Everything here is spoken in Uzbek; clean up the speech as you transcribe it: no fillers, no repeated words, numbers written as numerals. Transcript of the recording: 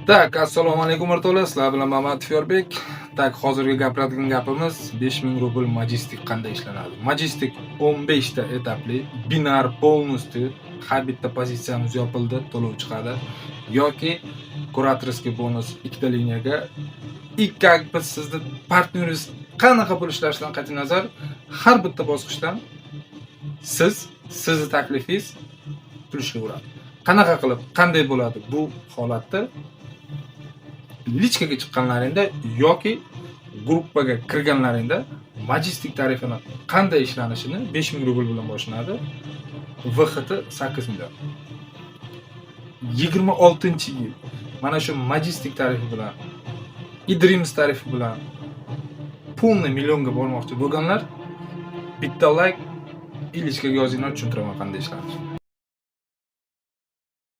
Так, assalomu alaykum, o'rtoqlar, sizlar bilan Mamat Yorbek. Так, hozirgi gapiradigan gapimiz 5000 rubl Majestic qanday ishlanadi. Majestic 15 ta etapli, бинар полностью, har bitta pozitsiyamiz yopildi, to'lov chiqadi. Yoki кураторский bonus ikkita liniyaga и как бы sizni partneringiz qanaqa pul ishlashidan qat'iy nazar, har bitta bosqichdan sizni taklifingiz pul ishlayveradi. Qanaqa qilib, qanday bo'ladi bu holatda? Личка ga chiqqanlaringda yoki gruppaga kirganlaringda Majestic tarifini qanday ishlanishini, 5000 rubl bilan boshlanadi. ВХТ 8 million. 26-yil mana shu Majestic tarifi bilan, Idreams tarifi bilan полный millionga bormoqchi bo'lganlar bitta layk и личка ga yozinglar, tushuntiraman qanday ishlanishini.